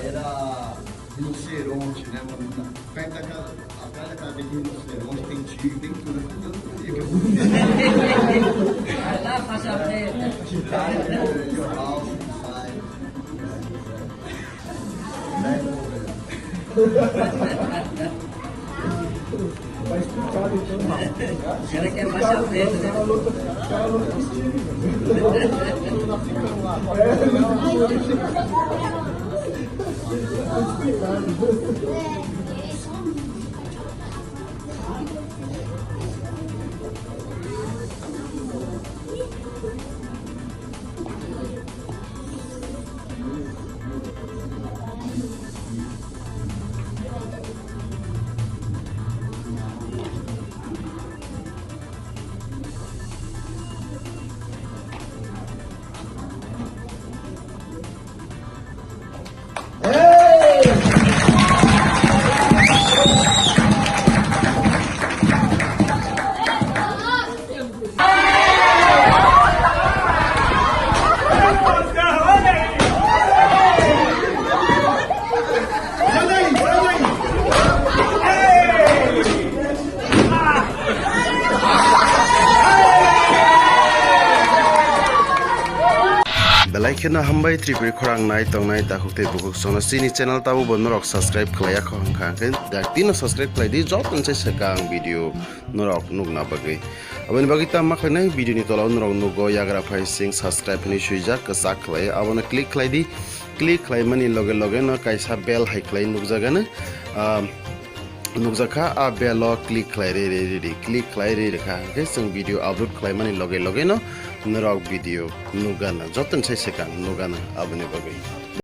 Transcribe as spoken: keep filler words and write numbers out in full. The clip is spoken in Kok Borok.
Era no sé, vamos, tenemos una. Cuenta acá, acá la calle que no sé, vamos, tem tio, tem tudo, tudo, tudo. Your house, inside. Belai kheno hambai Tripuri khorang nai tongnai dakhuk tei bukhuk songno chini channel tabukbo norok subscribe khlaiya kho hwnkha hwnkhe dak tino subscribe khlai di joto ni se swkang video norok nukna bagwi. Aboni bagwi tamo khlainai video ni tola o norok nugo yagra phai sing subscribe hinwi swijak kwchak khlai abono click khlai di. Click khlaimani loge loge no kaisa bell hai khlai nukjagano. Ah, nukjakha, a bell o click khlai ri ri ri ri, click khlai ri rikha, hwnkhe chwng video upload khlaimani loge loge no norok video nukgana, joto ni sai swkang nukgana aboni bagwi.